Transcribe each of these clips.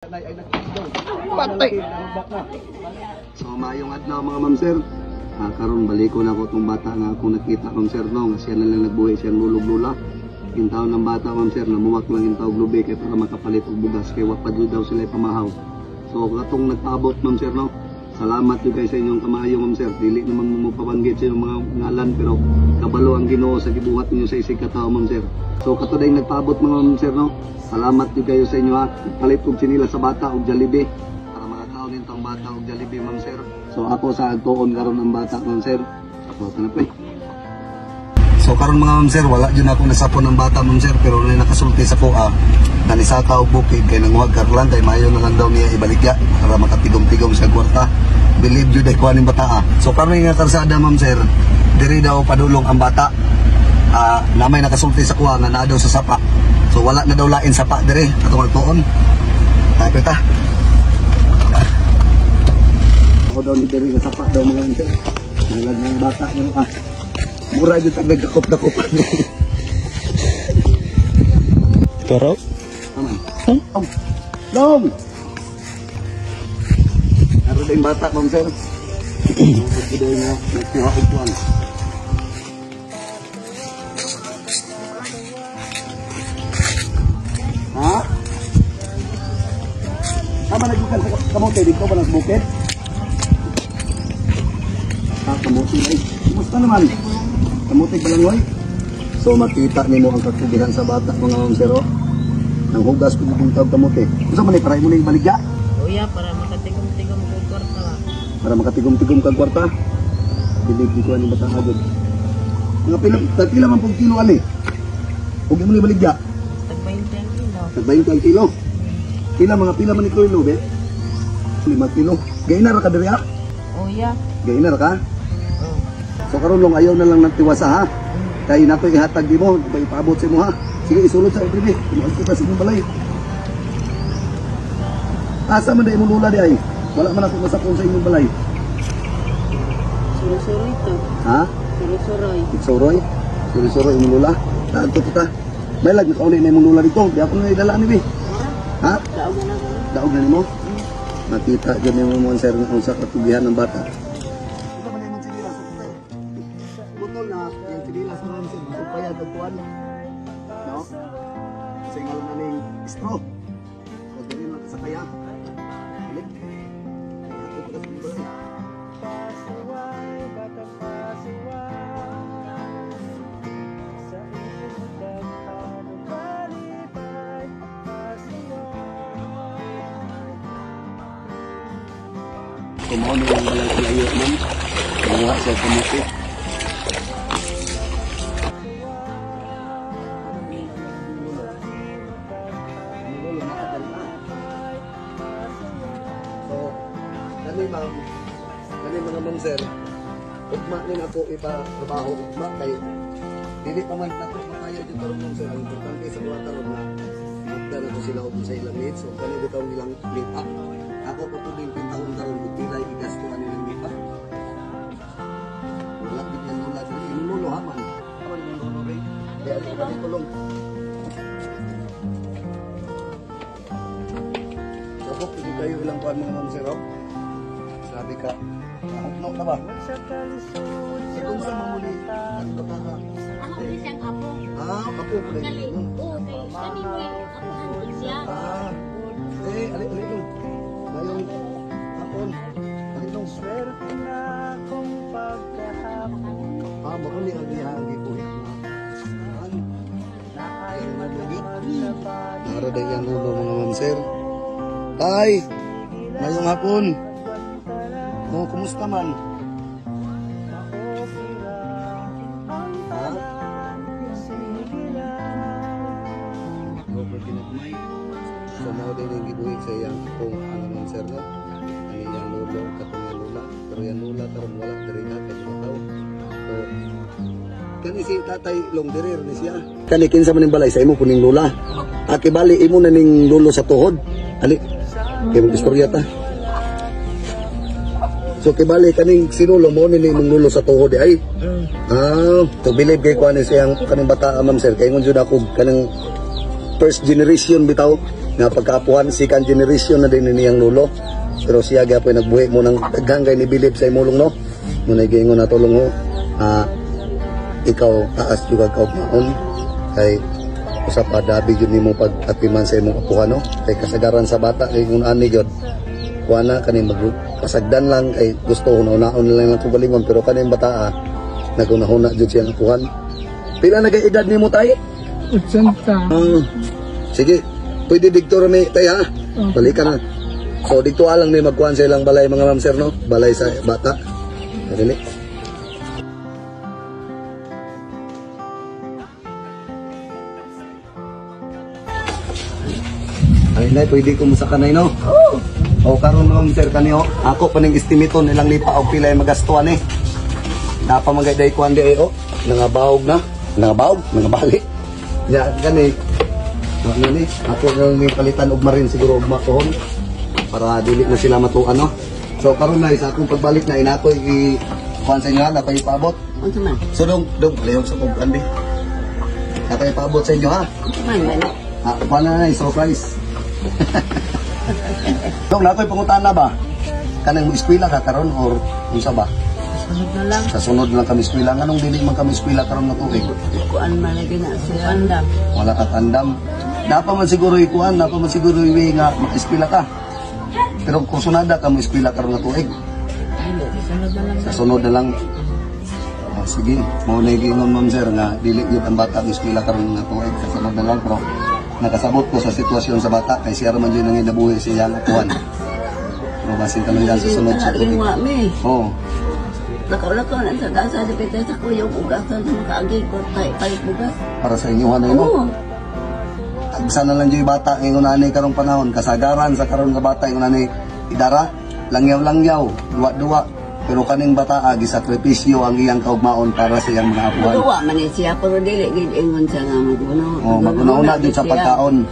Patay. So maayong adlaw, mga ma'am sir. Karon baliko na ko tong bata nga akong nakita, ma'am sir, no, nga siya na lang nagbuhi siyang lulog lula. Intaw ng bata, ma'am sir, namuwak lang intaw lubi kay para makapalit og bugas kay wa pa jud daw sila pamahaw. So katong nagpaabot, ma'am sir, no. Salamat jud kay sa inyong kamaayo, ma'am sir. Dili naman mo pabanggit sa inyong mga ngalan pero kabalo ang Ginoo sa gibuhat ninyo sa isig ka tawo, ma'am sir. So kato dayong nagpaabot, mga ma'am sir, no. Salamat jud kayo sa inyo ha. Palit og sinila sa bata og Jollibee para makakaon nito ang bata og Jollibee, ma'am sir. So ako sa agtuon karon ang bata, ma'am sir. So kana pre. So karon, mga ma'am sir, wala jud ako nasapon ng bata, ma'am sir, pero na nakasulti sa ko nanisaka og bukid kay nanguhag karlan kay mayo na lang daw niya ibaligya para makatigom-tigom sa kwarta. Believe jud ay kuha ning bata ah. So karon nga karsada, ma'am sir, diri daw padulong ang bata. Namay nakasulti sa kuha nga naa daw sa sapa. So wala na daw lain sapa diri atong agtuon. Tayo ta. Ako daw ni diri nga sapa daw, mga ma'am sir. Nalag ng bata nga ah. Mura jud tag nagdakop-dakop. Pero, Aman. Long. Long. Karon din bata, ma'am sir. Ito daw nga nagkuha og kuan. Ha? Tama nagbukan sa kamote dito ba ng bukid? Ah, kamote ay. Kumusta naman? Kamote balanghoy? So makita nimo ang katubihan sa bata, mga ma'am sir. Oh. Nang hugas ko kung tawag kamote. Unsa man ni para imo ning baligya? Kuya, para makatigom-tigom ko kwarta. Para makatigom-tigom kag kwarta. Bilib di ko ani bata agad. Mga pila, tag pila man pong kilo ani? Ug imo ni baligya? Tag 20 ang kilo. Tag 20 ang kilo. Pila mga pila man ni kilo be? 5 kilo. Gaina ra ka diri ah? Kuya. Gaina ra ka? Oh. So karon long ayaw na lang ng tiwasa ha. Kay nato ihatag nimo, di ba ipaabot sa imo ha. Sige, isulod sa ibribi. Imuan kita sa imong balay. Asa man da imong lula di ay? Wala man ako masakon sa imong balay. Suroy-suroy to. Ha? Suroy-suroy. Suroy? Suroy-suroy imong lula. Taadto to ta. May lag nakauli na imong lula dito. Di ako na idala ni bi. Ha? Daog na ko. Daog na nimo? Makita jud nimo mo sir nga unsa katugihan ng bata. Unsa man imong sinilas? Butol na yung sinilas mo sir, busog pa yan kag kuan. No? Sa ngalan na ning straw. So dili lang sa kaya. Balik. Ako pa sa balay. Kumuha na yung balay kalayo, ma'am. Kumuha siya kamuti. So, kani ma'am, kani mga ma'am sir, ugma ni nako ipa trabaho ugma kay dili pa man nako makaya dito karon, ma'am sir. Ang importante sa mga karon na magda na ko sila og sa ilang needs. So kani bitaw nilang make up. Ako pa po din pintahon karon kung pilay igasto ani ng make up. Wala gid yan lula dili imong lolo ha man. Aman imong lolo be. Di ali pa tulong. Sabok hindi kayo ilang kuan, mga ma'am sir. Oh. Grabe ka. Hupno na ba? Sa kung sa mamuli, ano ba ka? Ako ni siyang apo. Ah, apo ko Kali, rin. oo, kay kani mo apo andun siya. Ah, eh, ali, ali, long. Mayong hapon. Ali, long. Ah, mauli ang iya ang gibuhi. An? Ay, nalugi. Naro day ang ulo, mga ma'am sir. Tay, ngayong hapon. Oh, kumusta man? Ha? Over ginagmay. So mao din ang gibuhi sa iyang akong mga ma'am sir, no. Ang iyang lolo katong iyang lola, pero iyang lola karon wala diri na kay tao. So kani si tatay long diri ni siya. Kani kinsa man ning balay sa imo kuning lola? Aki bali imo na ning lolo sa tuhod. Ali. Kay mag istorya ta. So kay bali kaning si lolo mo ni imong lolo sa tuhod ay. Ah, to believe kay kuan siyang kaning bata, ma'am sir, kay ngon jud ako kaning first generation bitaw. Nga pagkaapuhan, second generation na din niyang lulo. Pero siya gyapon nagbuhi mo ng daghang kay nibilib sa imulong, no. Muna giingon na tulong ho. Ikaw taas juga kaugmaon kay usa pa dabi gyud nimo pag atiman sa imong apuhan, no, kay kasagaran sa bata kay kung ani gyud kuha na kani magpasagdan lang kay gusto hunaon na lang ang kagalingon, pero kaning bata nagunahuna jud siyang apuhan. Pila na kay edad nimo, tay? 80. Sige, pwede dikto ra mi, tay, ha. Balikan na. So dikto alang mi magkuhan sa ilang balay, mga ma'am sir, no, balay sa bata. Dali. Ay, nay, pwede ko sa kanay, no? Oo. O, karon ma'am sir, kaniyo. Ako pa ning estimaton ilang lipa og pila ay magastuan eh. Napa magayday kuan di ay, oh. Nangabawog na. Nangabawog, nangabali. Ya, gani. Ano ni? Ako na lang yung palitan og marin siguro og makuhon para dili na sila matuan, no? So karon na sa akong pagbalik na inako i kuan sa inyo, ha, nakoy ipaabot. Unsa man? So dong dong palihog sa kong kuan di. Nakoy ipaabot sa inyo, ha. Unsa man gani? Ah, kuan na na surprise. Dong, nakoy pangutan na ba? Kanang mo eskwela ka karon or unsa ba? Sunod na lang. Sa sunod lang kami eskwela. Nganong dili man kami eskwela karon nga tuig? Kuan man lagi na siya. Andam. Wala ka tandam. Napa man siguro ikuan, napa man siguro iwi nga maka-eskwela ka. Pero kung sunada ka mo eskwela karon nga tuig, Dili, sunod na lang. sa sunod na lang. Oh, sige, mao na giingon ma'am sir nga dili gyud ang bata mo eskwela karon nga tuig, sa sunod na lang, pero nakasabot ko sa sitwasyon sa bata kay siya ra man jud nang nabuhi sa iyang apuhan. Pero basin kaluyan sa sunod sa tuig. Wa mi. Oh, Lakaw-lakaw na sa gasa dipit sa kuyog ugasan sa makaagi ko tay palit bugas. Para sa inyo na no. Oo. Tagsa na lang jud bata ingon ani karong panahon, kasagaran sa karon nga bata ingon ani idara, langyaw-langyaw, duwa-duwa. Pero kaning bata gisakripisyo ang iyang kaugmaon para sa iyang mga apuhan. Duwa man ni siya pero dili gid ingon siya nga maguna. Oh, maguna-una jud sa pagkaon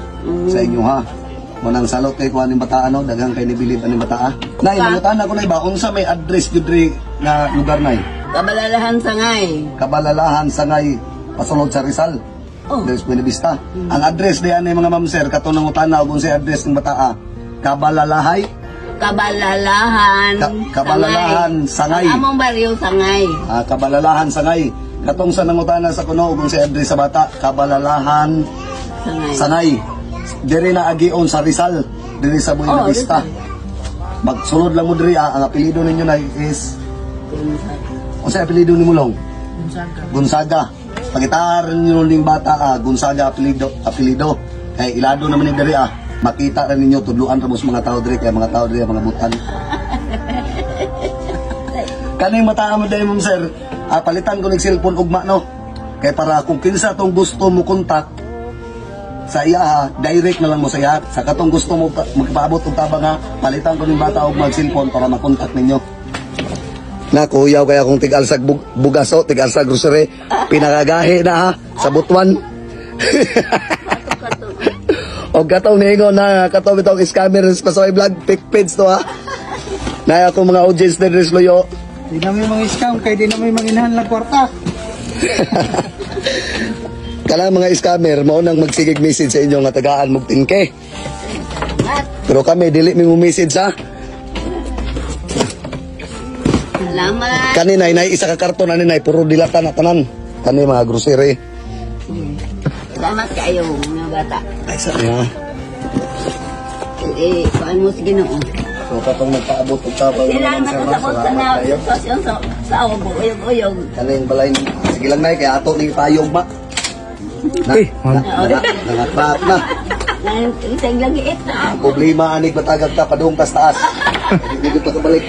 sa inyo, ha. Munang salot kay kuan ning bata, no, daghang kay nibilib aning bata. Nay, mangutan ako nay ba unsa may address jud diri nga lugar, nay? Kabalalahan sangay. Kabalalahan Sangay, pasulod sa Rizal. Oh. There's Buena Vista. Ang address diyan ni mga ma'am sir katong nangutana og unsay address ng bata. Kabalalahay, Kabalalahan. Kabalalahan, Sangay. Ang among baryo sangay. Ah, Kabalalahan Sangay. Katong sa nangutana sa kuno og unsay address sa bata, Kabalalahan Sangay. Sangay. Diri na agion sa Rizal, diri sa Buena Oh, Vista. Magsulod lang mo diri, ah. Ang apelyido ninyo na is unsay apelyido nimo, Long? Gonzaga. Gonzaga. Pagitar ninyo ning bata, Gonzaga apelyido, apelyido. Kay ilado naman ni diri, ah. Makita ra ninyo, tudluan ra mo sa mga tao diri kay mga tao diri mga butan. Kaning bata mo dai ma'am sir, palitan ko nig cellphone ugma, no. Kay para kung kinsa tong gusto mo kontak sa iya, ha, direct na lang mo sa iya. Sa katong gusto mo magpaabot og tabang, ha, palitan ko ning bata og mag cellphone para makontak ninyo. Nakuyaw kaya kung tig-alsag bugaso, tig-alsag grocery, pinakagahi na, ha, sa butuan. O katong niingon na katong itong scammer sa Pasaway Vlog, fake page to, ha. Naya akong mga audience na rin loyo. Di na may mga scam kay di na may mga inahan lang kwarta. Kana mga scammer, mao nang magsigig message sa inyo nga tagaan mog tingke. Pero kami dili mi mo message, ha. Salamat. Kani nay nay isa ka karton ani nay, puro dilata na tanan. Kani mga grocery. Salamat kayo mga bata. Ay sa niya. Eh, kuan mo sa Ginoo. So katong nagpaabot og tabang Sila mga sir, nakasabot sa salamat na kayo. sitwasyon sa uyog-uyog. Kaning balay, sige lang nay kay ato ning payong ba. Na, Eh, na, na, nangatrat na. Isang lagi ito. Ang problema anig batagag ta padung tas taas. Hindi ko pa kabalik.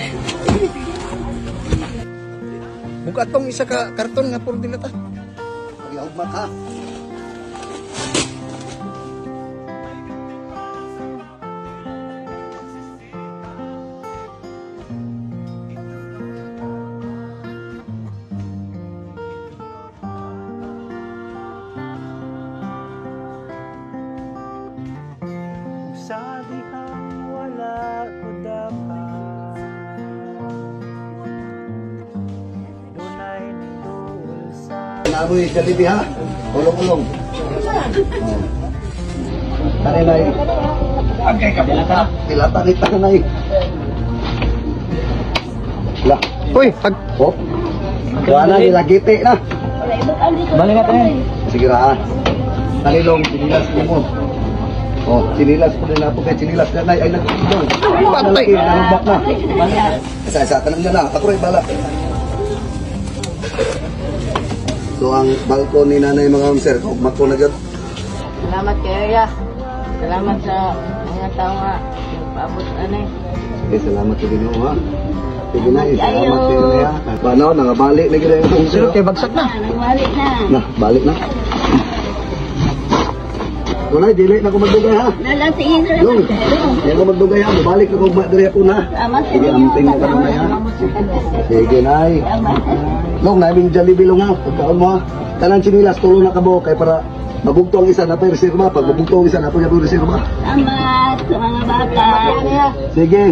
Buka tong isa ka karton nga puro dilata. Pagihugma ka. Sa dihang wala ko dapat, dunay niduol sa Naamoy Jollibee, ha. Ulong-ulong. Oh. Tara nay. Agay ka buta. Dilata ni tanay. Lah, Uy, pag hop. Wala na nilagiti na. Wala ibutang dito. Balik na tayo. Sige ra. Ah. Talilong sinilas mo. Oh, sinilas po din ako kay sinilas na ay nagtudong. Patay. Nalubak na. Isa isa tanong niya na. Ako rin bala. So ang balkon ni nanay, mga ma'am sir, ugma ko na gyud. Salamat kayo ya. Salamat sa mga tao nga nagpaabot anay. Sige, salamat sa Ginoo ha. Sige na, eh, salamat kayo na ya. Paano, nangabalik na gyud ang Sir, kay bagsak na. Nangwali na. Na, balik na. Tunay, dili na ko magdugay ha. Lala, sige, salamat Yung, kayo. dili ko magdugay ha. Mabalik na ko diri ako na. Salamat sa Sige, inyo. amping mo ka na ha. Sige, nay. Long, namin Jollibee long ha. Pagkaon mo ha. Tanan sinilas, tulo na kabo kay para mabugto ang isa na pa reserva. Pag mabugto ang isa na pa reserva. Salamat sa mga bata. Sige.